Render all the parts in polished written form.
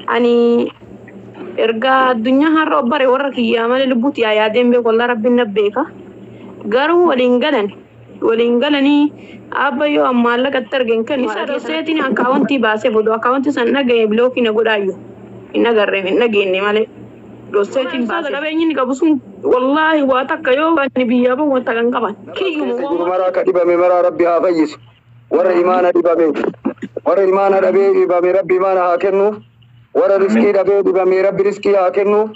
Ani erga addunyaa har'a obbare warra kiyyaa malee lubbuutti yaa yaadeen beeku, wallah rabbiin na beeka. Garuu waliin galan, waliin galanii abba yoo amma maallaqatti argen kennu isa dhoseetiin akkaawuntii baasee booda akkaawuntii san dhagaye block na godhaayyuu hin agarre, hin dhageenye malee. Dhoseetiin baasee qabeenyi inni qabu sun wallaahi waa takka yoo ani biyyaa bahu wanta kan qaban. Kiyyuma keessa jiru maraa ka dhibame maraa Rabbi haa fayyisu. Warra imaana dhibame, warra imaana dhabee dhibame, Rabbi imaana haa kennuuf. Warra riskii dhabee dhibame, Rabbi riskii haa kennuuf.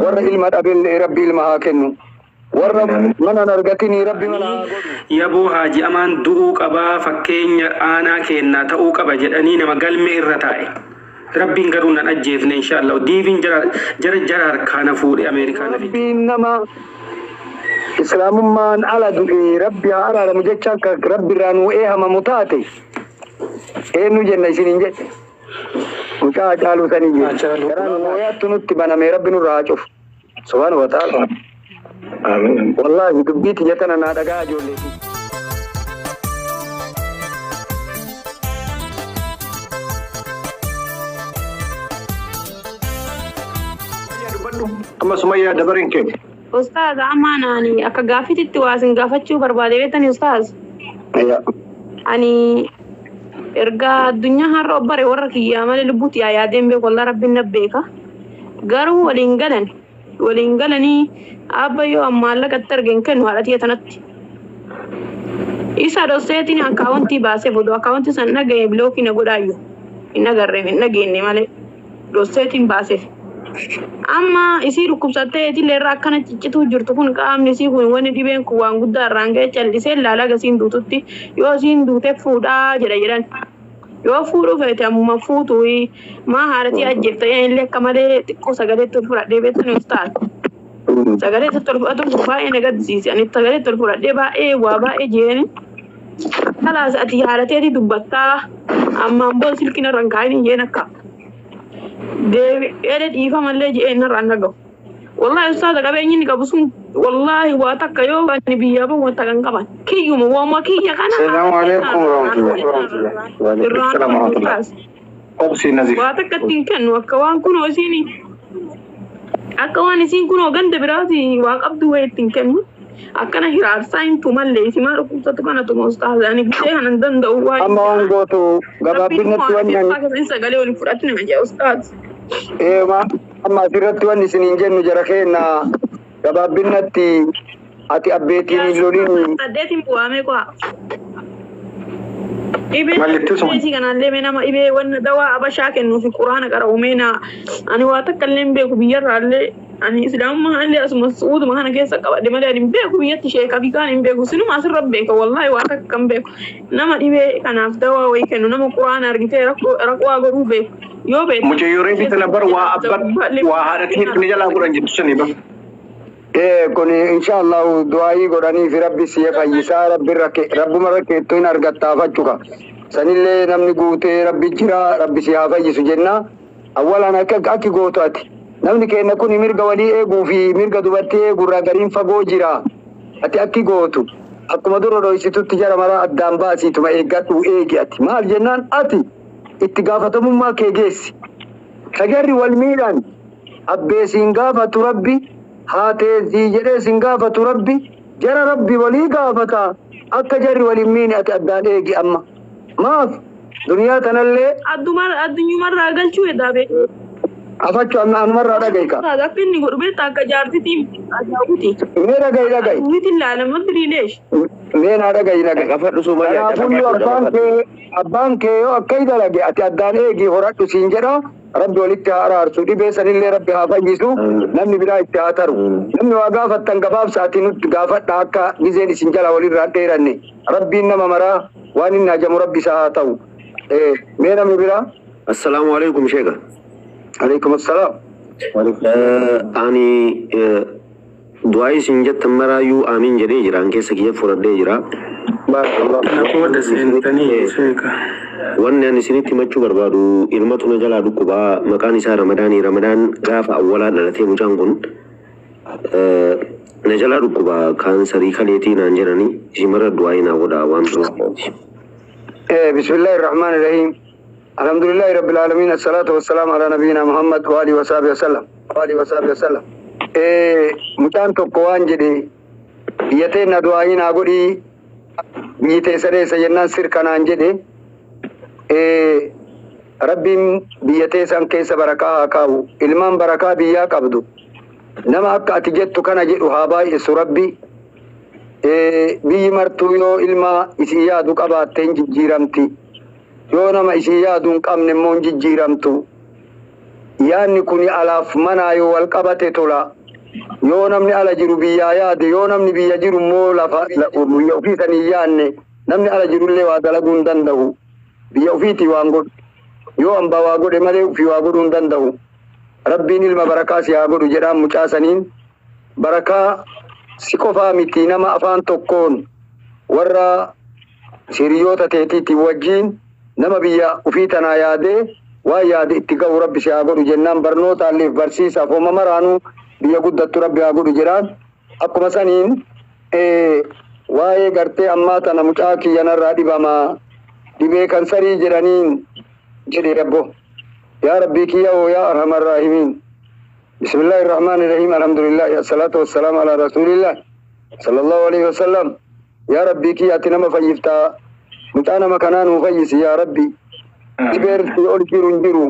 Warra ilma dhabellee Rabbi ilma haa kennu. Warra mana hin argatinii Rabbi mana haa godhu. Yaboo, Haaji Amaan du'uu qabaa, fakkeenya aanaa keennaa ta'uu qaba jedhanii nama galmee irra taa'e. Rabbiin garuu nan ajjeefne, insha Allah. Diiviin jara jara jara harkaa na fuudhe Ameerikaa na fide. Rabbiin nama islaamummaan ala du'e Rabbi haa araaramu jecha akka Rabbi irraa nuu eehamamu taate eenyu jenna isiniin jedhe? Mucaa Hacaaluu sanii jedhe. Hacaaluu. Garaan mooyaattu nutti baname, Rabbi nurraa haa cufu. Subhaanahu wa ta'ala. Amiin. Wallaahi dubbii tiyya tana naa dhagaa, ijoolleeti. Dubbadhu. Amma Sumayyaa, dabareen kee. Ustaaz, amma ani akka gaafititti waa isin gaafachuu barbaade, beektanii ustaaz? Yaa. Ani erga addunyaa har'a obbare warra kiyyaa malee lubbuutti yaa yaadeen beeku, wallah rabbiin na beeka. Garuu waliin galan, waliin galanii abba yoo amma maallaqatti argen kennu haadha tiyya tanatti. Isa dhoseetiin akkaawuntii baasee booda akkaawuntii san dhagaye block na godhaayyuu hin agarre, hin dhageenye malee dhoseetiin baaseef. Amma isii dhukkubsattee eetillee irra akkana ciccituu jirtu kun, qaamni isii kun wanni dhibeen kun waan guddaa irraan ga'e, callisee ilaalaa gasiin duututti yoo isiin duute fuudhaa jedha jedhan. Yoo fuudhuu feete ammuma fuutu, maa haadhatii ajjeefta illee akka malee xiqqoo sagaleetti ol fudhadhee, beektani ustaaz? Sagalee itti ol fudhatuun kun baay'ee na gaddisiise. Ani sagalee itti ol fudhadhee baay'ee waa baay'ee jeeni. Kalaas, ati haadhateeti dubbattaa, ammaan booda silkiin irra hin kaa'in jeen, akka deebi'ee dhiifamallee je'een narra hin dhagahu. Wallahi ustaaza, qabeenyi inni qabu sun wallaahi waa takka yoo ani biyyaa bahu wanta kan qaban. Kiyyuma waamuma kiyya kana. Salaamu alaikum warahmatullahi. Waalaikum salaam warahmatullahi. Obsi Nazif. Waa takka ittiin kennu, akka waan kunoo isiin, akka waan isiin kunoo ganda biraati waa qabdu wayii ittiin kennu. Akkana hiraarsaa hin tumallee, isimaa dhukkubsatu kana tuma ustaaza, ani gisee kana hin danda'u waa. Amma waan gootu gabaabbinatti wanni ani Sagalee waliin fudhatni na jee ustaaz. Eema, amma asirratti wanni isiniin jennu, jara keenya, gabaabbinnatti ati abbeetiin hin lolin. Saddeetiin bu'aamee qo'a. Dhibee Mallittuu suma. dhibee kanaallee mee nama dhibee wanna dawaa abashaa kennuu fi quraana qara'u mee na. Ani waa takka illee hin beeku, biyyarraallee ani islaamummaa illee asuma su'uuduma kana keessa qabadhe malee ani hin beeku, biyyatti sheekaa fi kaan hin beeku, sinuma asirra beeka. Wallaahi waa takka hin beeku. Nama dhibee kanaaf dawaa wayii kennu, nama quraana argitee rakkoo rakkoo godhuu beeku yoo beektu. Mucayyoo reefi tana bar waa abban waa haadhatii hir'ina jalaa godhan jettu sani bar. Ee, kun insha Allah du'aayii godhanii fi Rabbi si fayyisaa, Rabbi rakke Rabbuma rakkeettu hin argattaa fachuka. Sanillee namni guutee Rabbi jira, Rabbi si haa fayyisu jenna. Awwalaan akka akki gootu, ati namni keenya kun mirga walii eeguu fi mirga dubartii eeguu irraa gariin fagoo jira. Ati akki gootu, akkuma dura dhoysitutti jara maraa addaan baasiituma eeggadhu, eegi. Ati maal jennaan, ati itti gaafatamummaa kee geessi. Shajarri wal miidhaan abbee siin gaafatu Rabbi, haatee sii jedhee sin gaafatu Rabbi, jara Rabbi walii gaafata. Akka jarri wal hin miine ati addaan eegi. Amma maaf duniyaa tanallee Addunyumarraa galchuu edaa bee. Afachu amma anumarraa dhaga'i ka. Akka inni godhu beektaa? Akka jaartitiin ajaa'uuti. Mee dhaga'i, dhaga'i. Aduwiitiin laalama diriileesh. Mee naa dhaga'i, dhaga'i. Dhaqafadhu Sumayyaa. Kanaafuyyuu dhaqafadhu. abbaan kee, abbaan kee yoo akka dalage ati addaan eegi, horadhu siin jedha. Rabbi walitti haa araarsu, dhibee sanillee Rabbi haa fayyisu, namni biraa itti haa taru. Namni waa gaafattan gabaabsaatii nutti gaafadha, akka gizeen isin jala walirraa hin dheeranne. Rabbiin nama maraa waan inni hajamu Rabbi isaa haa ta'u. Mee namni biraa? Assalaamu alaikum, sheeka. Alaikum assalaam. Ani du'aa isin jettan maraayyuu amiin jedhee jira. An keessa kiyya fudhadhee jira. Barakallah. Na booda seentanii, sheeka. Wanni ani isinitti himachuu barbaadu, ilmatu na jalaa dhukkubaa, maqaan isaa Ramadaanii. Ramadaan gaafa awwalaa dhalatee mucaan kun na jalaa dhukkuba, kaansarii kaleetii naan jedhanii, isin mara du'aa naa godhaa, waan biroo miti. Bismillahi rahmaani rahiim. Alhamdulillahi rabbil alamin, assalatu wassalamu ala nabiyina Muhammad wa alihi wa sahbihi wasallam. Wa alihi wa sahbihi wasallam. Mucaan tokko waan jedhe, biyya teenna du'aayii naa godhii, biyyi teessa dheessa jennaan sirkanaan jedhe. Rabbiin biyya teessan keessa barakaa haa kaa'u. Ilmaan barakaa biyyaa qabdu. Nama akka ati jettu kana jedhu haa baay'isu Rabbi. Biyyi martuu yoo ilma isii yaadu qabaatte hin jijjiiramti. Yoo nama isii yaadu hin qabne immoo hin jijjiiramtu. Yaadni kun alaaf manaa yoo wal qabate tola. Yoo namni ala jiru biyyaa yaade, yoo namni biyya jiru immoo lafa biyya ofii sanii hin yaadne, namni ala jirullee waa dalaguu hin danda'u. Biyya ofiitii waan godhu. Yoo hambaa waa godhe malee ofii waa godhuu hin danda'u. Rabbiin ilma barakaa si haa godhu jedhaan mucaa saniin. Barakaa si qofaa miti, nama afaan tokkoon warra hiriyoota teetiitiin wajjiin nama biyya ofii tanaa yaadee waan yaade itti ga'u Rabbi si haa godhu jennaan, barnootaalleef barsiisaaf homa maraanuu biyya guddattu Rabbi haa godhu jedhaan. Akkuma saniin waa'ee gartee ammaa tana mucaa kiyyanarraa dhibamaa dhibee kansarii jedhaniin jedhe. Rabbo yaa Rabbii kiyya hoo, yaa arhamar raahimiin. بسم الله الرحمن الرحيم، الحمد لله، الصلاة والسلام على رسول الله صلى الله عليه وسلم. يا ربي كي ati nama fayyiftaa, mucaa nama kanaa nuu fayyisi yaa Rabbi. Dhibeen si ol jiru hin jiru,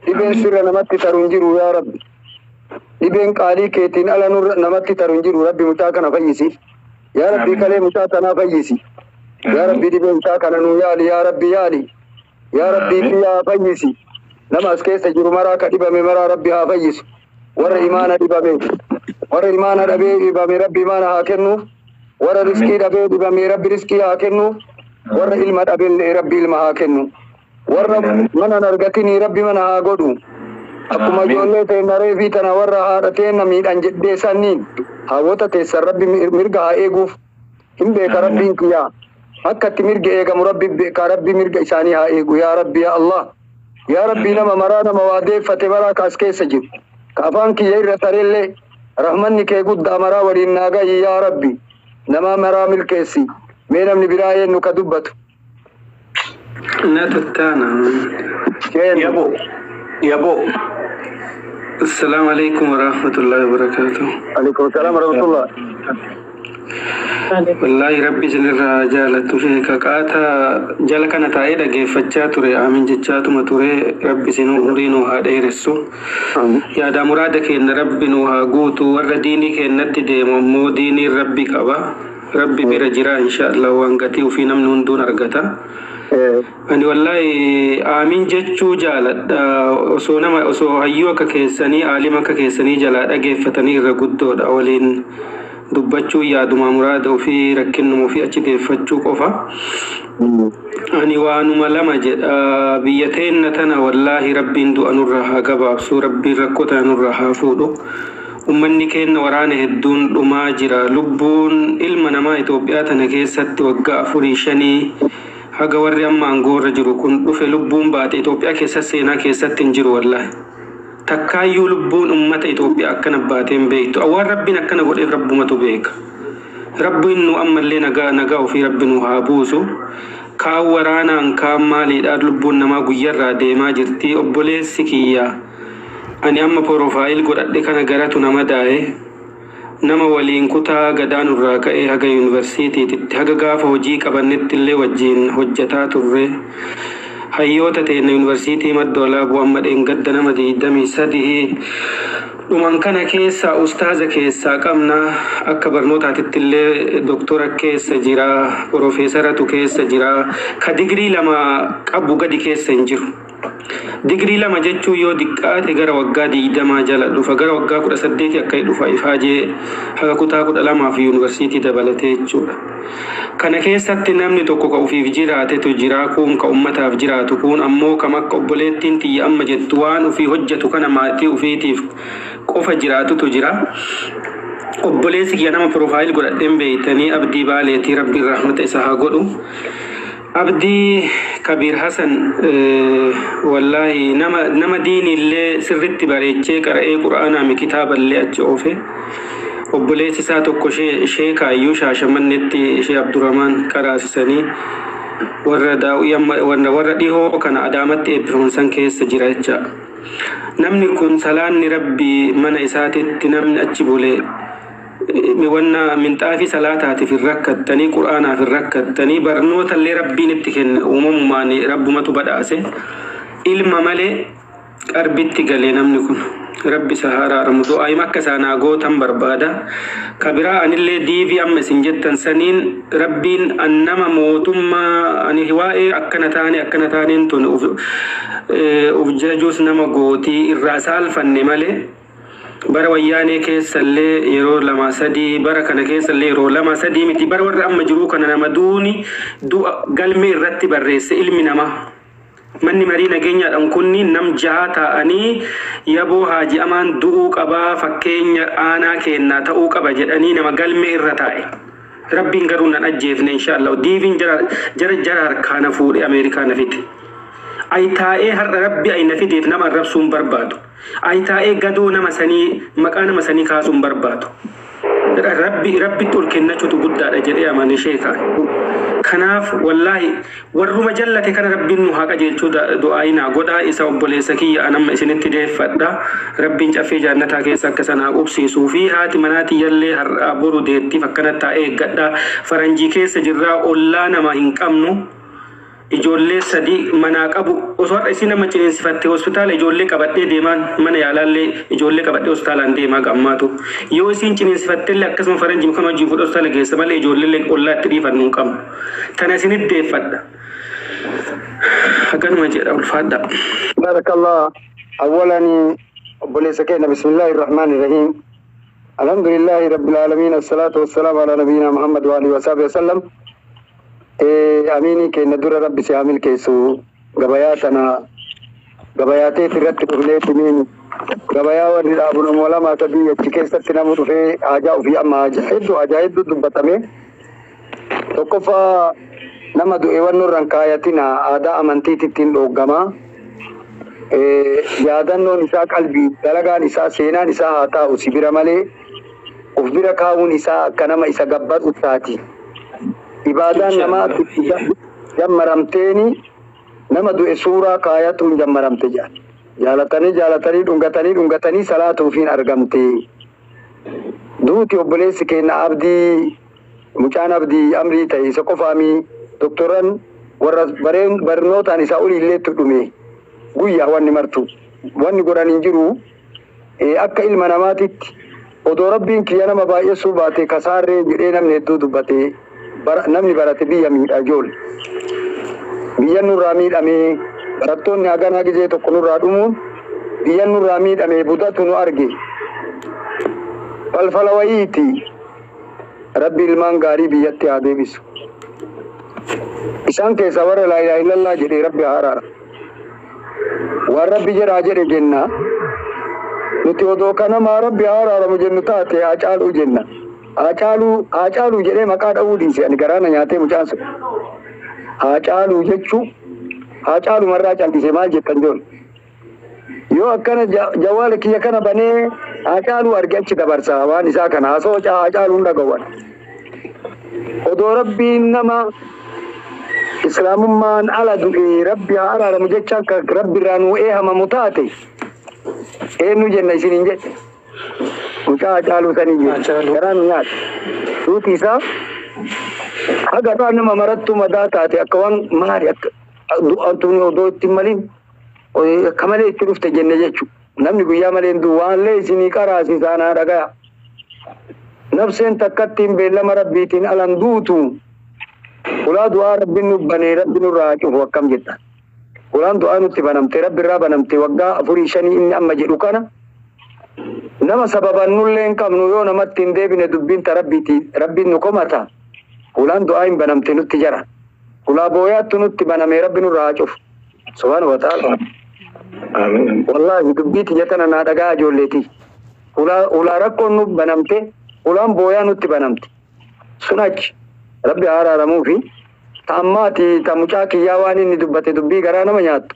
dhibeen sirra namatti taru hin jiru. Yaa Rabbi, dhibeen qaalii keetiin ala nurra namatti taru hin jiru. Rabbi, mucaa kana fayyisi yaa Rabbi. Kalee mucaa tanaa fayyisi yaa Rabbi. Dhibee mucaa kana nuu yaali yaa Rabbi, yaali yaa Rabbii kiyyaa, fayyisi. Nama as keessa jiru maraa ka dhibame maraa Rabbi haa fayyisu. Warra imaana dhibame, warra imaana dhabee dhibame, Rabbi imaana haa kennuuf. Warra riskii dhabee dhibame, Rabbi riskii haa kennuuf. Warra ilma dhabellee Rabbi ilma haa kennu. Warra mana hin argatinii Rabbi mana haa godhu. Akkuma ijoollee teenna reefii tana warra haadha teenna miidhan jedhee sanniin hawwata teessan Rabbi mirga haa eeguuf. Hin beeka Rabbiin kiyyaa akka itti mirgi eegamu. Rabbi beeka, Rabbi mirga isaanii haa eegu. Yaa Rabbi, yaa Allah, yaa Rabbi, nama maraa, nama waa deeffate maraa kaas keessa jiru ka afaan kiyya irra tareellee rahmanni kee guddaa maraa waliin naa gahi. Yaa Rabbi, nama maraa milkeessi. Mee namni biraa eenyu ka dubbatu? Na tattaana. Kennu. Yabo. Yabo. السلام عليكم ورحمة الله وبركاته. عليكم السلام ورحمة الله. Wallaahi Rabbi isinirraa jaalattu, sheeka qaata jala kana taa'ee dhageeffachaa ture, aamin jechaatuma ture. Rabbi isin umurii nuu haa dheeressu. Yaada muraada keenya Rabbi nuu haa guutu. Warra diinii keenyatti deemu ammoo diiniin Rabbi qaba. Rabbi bira jira, insha Allah waan gatii ofii namni hunduun argata. Ani wallaahi aamin jechuu jaaladha. Osoo nama osoo hayyuu akka keessanii, aalima akka keessanii jalaa dhageeffatanii irra guddoodha. Waliin dubbachuu yaaduma muraada ofii rakkinnuma ofii achi deeffachuu qofa. Ani waanuma lama jedha. Biyya teenna tana wallaahi Rabbiin du'a nurraa haa gabaabsu, Rabbiin rakkoo tana nurraa haa fuudhu. Ummanni keenya waraana hedduun dhumaa jira. Lubbuun ilma namaa Itoophiyaa tana keessatti waggaa 4 5 haga warri amma aangoorra jiru kun dhufe lubbuun baate Itoophiyaa keessa seenaa keessatti hin jiru wallaahi. Takkaayyuu lubbuun ummata Itoophiyaa akkana baatee hin beektu. Awwaan Rabbiin akkana godheef Rabbumatu beeka. Rabbiin nu ammallee nagaa nagaa ofii Rabbi nu haa buusu. Kaan waraanaan, kaan maaliidhaan lubbuun namaa guyyarraa deemaa jirti. Obboleessi kiyya ani amma profile godhadhe kana garatu nama daa'e, nama waliin kutaa gadaanurraa ka'ee haga yuunivarsiitiitti haga gaafa hojii qabannetti illee wajjiin hojjataa turre. Hayyoota teenya yuunivarsiitii Madda Walaabuu amma dheengadda nama 23 dhuman kana keessaa ustaaza keessaa qabna. Akka barnootaatitti illee doktora keessa jira, profeesaratu keessa jira, ka digirii 2 qabu gadi keessa hin jiru. Digirii 2 jechuun yoo diqqaate gara waggaa 20 jala dhufa, gara waggaa 18 akka dhufa ifaajee haga kutaa 12 fi yuunivarsiitii dabalatee jechuudha. Kana keessatti namni tokko ka ofiif jiraatetu jira, kun ka ummataaf jiraatu, kun ammoo kam akka obboleettiin tiyya amma jettu waan ofii hojjetu kana maatii ofiitiif qofa jiraatutu jira. Obboleessi kiyya nama profile godhadheen beeytanii, Abdii Baaleetii, Rabbiin rahmata isa haa godhu. Abdii Kabiir Hasan wallaahi nama diinillee sirritti bareechee qara'ee qura'aanaa mi kitaaballee achi oofe. Obboleessi isaa tokko sheekaayyuu Shaashamannetti ishee Abdurrahmaan qaraasisanii. Warra daawwii amma warra dhihoo kana Adaamatti eebbifaman san keessa jira jecha. Namni kun salaanni Rabbii mana isaatitti namni achi bule wanna minxaafii salaataatiif hin rakkattanii, qur'aanaaf hin rakkattanii, barnoota illee Rabbiin itti kenne, uumamumaan Rabbumatu badhaase. Ilma malee qarbitti galee namni kun, Rabbi isa haa araaramu. Du'aayima akka isaanaa gootan barbaada. Kabiraa anillee diivii amma isin jettan saniin Rabbiin an nama mootummaa ani waa'ee akkana taane akkana taaneen tun uf jajuus nama gootii irraa saalfanne malee, bara Wayyaanee keessallee yeroo lama sadii, bara kana keessallee yeroo lama sadii miti, bara warra amma jiruu kana nama duuni du'a galmee irratti barreesse. Ilmi namaa manni marii nageenyaadhaan kunni nam jaha ta'anii yaboo Haaji Amaan du'uu qabaa, fakkeenya aanaa kennaa ta'uu qaba jedhanii nama galmee irra taa'e. Rabbiin garuu nan ajjeefne, inshaallah. Diiviin jara jara jara harkaa na fuudhe, Ameerikaa na fide. Ay taa'ee har'a Rabbi ay na fideef nama arrabsuun barbaadu. Ay taa'ee gadoo nama sanii, maqaa nama sanii kaasuun barbaadu. Rabbi Rabbitti ol kennachuutu guddaadha jedhee amane sheekaan. Kanaaf wallaahi warruma jallate kana Rabbiin nu haa qajeelchuu, du'aayi naa godhaa. Isa obboleessa kiyya anamma isinitti deeffadha. Rabbiin caffee jaannataa keessa akka sanaa qubsiisuu fi haati manaa tiyyallee har'aa boru deettiif akkanatti taa'ee eeggadha. Faranjii keessa jirraa, ollaa nama hin qabnu. Ijoollee sadi manaa qabu. Osoo har'a isin nama ciniinsifatte hospitaala ijoollee qabadhee deemaan, mana yaalaallee ijoollee qabadhee hospitaalaan deemaa gammaatu. Yoo isin ciniinsifattellee akkasuma faranjii kan wajjin fuudhee hospitaala geessa malee ijoollee ollaa itti dhiifannu hin qabnu. Tana isinitti deeffadha. Akkanuma jedha, ulfaadha. Barakallah. Awwalani obboleessa keenya, bismillahi irrahmaani irrahiim. Alhamdulillahi rabbil aalamiin, asalaatu wassalaamu ala nabiyina Muhammad wa alihi wa sahbihi wasallam. Amiinii keenya, dura Rabbi si haa milkeessu. Gabayaa tana gabayaateet irratti dhufneetiniin gabayaa warri dhaabu nama lama sadii achi keessatti namu dhufee haajaa ofii amma haajaa hedduu dubbatame. Tokkoffaa, nama du'e wannu irraan kaayatina, aadaa amantiitittiin dhooggamaa. Yaadannoon isaa qalbii, dalagaan isaa, seenaan isaa haa taa'u si bira malee uf bira kaa'uun isaa akka nama isa gabbatu taati. Ibaadaan namaa jammaramteeni nama du'e suuraa kaayatuun jammaramte jedhan. Jaalatanii jaalatanii, dhungatanii dhungatanii salaatuufiin argamte. Duuti obboleessi keenya Abdii, mucaan Abdii amrii ta'e isa qofaami, doktoran warra barnootaan isaa olii illeetti dhume. Guyyaa wanni martu wanni godhan hin jiru. Akka ilma namaatitti odoo Rabbiin kiyya nama baay'essuu baate kasaarree jedhee namni hedduu dubbate. Namni barate biyya miidha, ijoole biyya nurraa miidhamee, barattoonni haganaa gizee tokko nurraa dhumuun biyya nurraa miidhamee budatu nu arge falfala wayiiti. Rabbi ilmaan gaarii biyyatti haa deebisu. Isaan keessaa warra laa ilaaha illallah jedhee Rabbi haa araara. Waan Rabbi jedhaa jedhe jenna. Nuti odoo kanamaa Rabbi haa araaramu jennu taate haa caaluu jenna. Haa caaluu, haa caaluu jedhee maqaa dha'uu dhiise. Ani garaana nyaatee mucaan sun. Haa caaluu jechuu, haa caalu marraa callisee maal jettan joon. Yoo akkana jawaala kiyya kana banee haa caaluu arge achi dabarsa, waan isaa kana haasoo haa caaluun dhagawwan. Odoo Rabbiin nama islaamummaan ala du'e Rabbi haa araaramu jechaan kan Rabbi irraa nuu eehamamu taate eenyu jenna isiniin jedhe. Mucaa Hacaaluu sanii jedhe. Haacaaluu. Garaa nu nyaate. Duuti isaa haga dhaa nama marattuu madaa taate, akka waan maali akka du'antuun odoo itti hin malin akka malee itti dhufte jenne jechuudha. Namni guyyaa malee hin du'u, waanlee isinii qaraasisaa naa dhagaya. Nafseen takkattiin beellama Rabbiitiin alan duutu. Ulaa du'aa Rabbiin nu banee Rabbi nurraa haa cufu, akkam jetta. Ulaan du'aa nutti banamte, Rabbi irraa banamte, waggaa afurii shanii inni amma jedhu kana nama sababan nullee hin qabnu. Yoo namatti hin deebine dubbiin ta Rabbiiti, Rabbiin nu komata. Ulaan du'aa hin banamte nutti jara. Ulaa booyaattu nutti baname, Rabbi nurraa haa cufu. Subhaana wa ta'ala. Amiin. Wallaahi dubbii tiyya tana naa dhagaa ijoolleeti. Ulaa ulaa rakkoon nu banamte, ulaan booyaa nutti banamte. Sun achi Rabbi haa araaramuu fi ta ammaati, ta mucaa kiyyaa waan inni dubbate dubbii garaa nama nyaattu.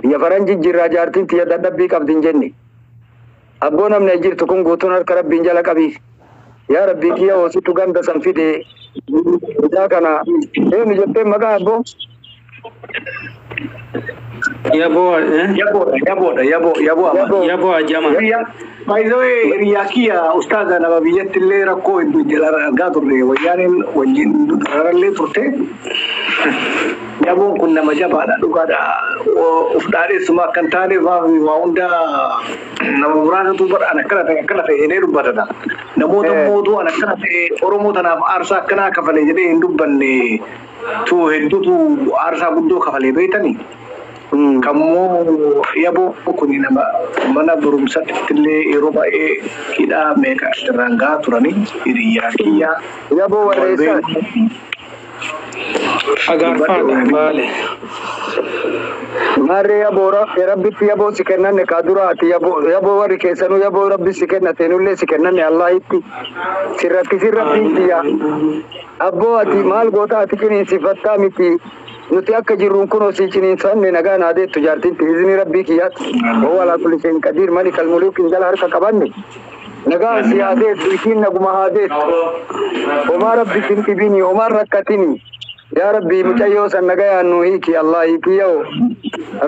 Biyya faranjii jirraa, jaartiin tiyya dadhabbii qabdi hin jenne. Abboo, namni as jirtu kun guutuun harka Rabbiin jala qabiif. Yaa Rabbii kiyya hoositu ganda san fide mucaa kana eenyu jettee maqaa abboo? Yaboo eh? Yaboodha, yaboodha, yaboo, yaboo ama. Yaboo. Yaboo ajama. Hiriyaa, by the way, hiriyaa kiyya ustaaza nama biyyatti illee rakkoo hedduu jala argaa turre wayyaaneen wajjin dararallee turte. Yaboon kun nama jabaadha dhugaadha. Of dhaadheessuma akka hin taane waa hunda nama muraasatu bara an akkana ta'e akkana ta'e jedhee dubbatata. Namoota mootuu an akkana ta'e Oromoo tanaaf aarsaa akkanaa kafale jedhee hin dubbanne tu hedduutu aarsaa guddoo kafalee beektanii. Kammoo yaboo kun nama mana barumsaatti illee yeroo baay'ee hidhaa meeqa irraan gahaa turanii hiriyaa kiyyaa. Yaboo warreessaa. Agaarfaadha baale. Maarree yaboo rabbitti yaboo si kennanne kaa dura ati yaboo yaboo warri keessanuu yaboo rabbi si kennate nullee si kennanne Allahitti sirratti sirratti kiyya. Abboo ati maal goota ati ciniinsifattaa miti nuti akka jirruun kunoo si ciniinsanne nagaa naa deettu jaartinti izni rabbii kiyyaatti. Woo alaa kulli shay'in qadiir malikal muluukin jala harka qabanne. Nagaa si haa deettu isiin naguma haa deettu. Homaa rabbi sin dhibini homaan rakkatini. Yaa Rabbii mucayyoo san nagayaan nu hiiki Allah hiikiyoo.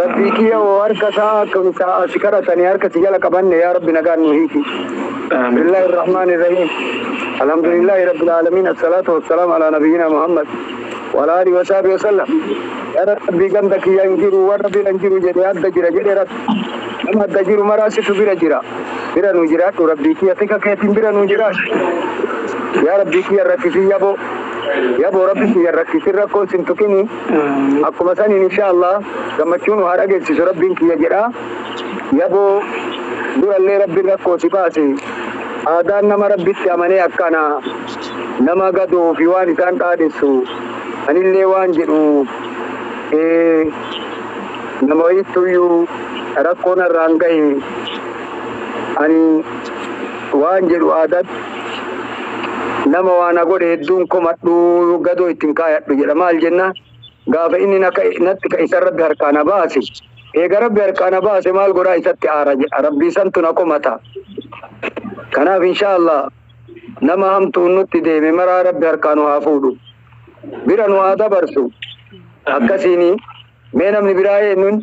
Rabbii kiyyoo harka isaa akka isaa si kadhatanii harka si jala qabanne yaa Rabbi nagaan nu hiiki. Bismillahi irrahmani irrahiim. Alhamdulillahi rabbil alamin assalatu wassalamu ala nabiyyina Muhammad wa ala alihi wa sahbihi wa sallam. Yaa Rabbii ganda kiyya hin jiru warra bira hin jiru jedhee adda jira jedhee Rabbi. Nama adda jiru maraa situ bira jira. Bira nu jiraadhu Rabbii kiyya tika keetiin bira nu jiraadhu. Yaa Rabbii kiyya rakkisii yaboo. Yaboo Rabbi kiyya rakkisin rakkoon sin tuqini. Akkuma saniin insha Allah gammachuun haa dhageessisu Rabbiin kiyya jedha. Yaboo durallee Rabbiin rakkoo si baase. Aadaan nama Rabbitti amanee akkana nama gadoo fi waan isaan dhaadessu. Anillee waan jedhu nama wayittuyyuu rakkoon irraan gahe ani waan jedhu aadaatti nama waan godhe hedduun komadhu gadoo ittiin kaayadhu jedha maal jenna gaafa inni natti ka isa rabbi harkaana baase eega rabbi harkaana baase maal godhaa isatti aara jedha rabbii santu na komata kanaaf insha Allah nama hamtuun nutti deeme maraa rabbi harkaa nu haa fuudhu bira nu haa dabarsu akkasiini mee namni biraa eenyuun.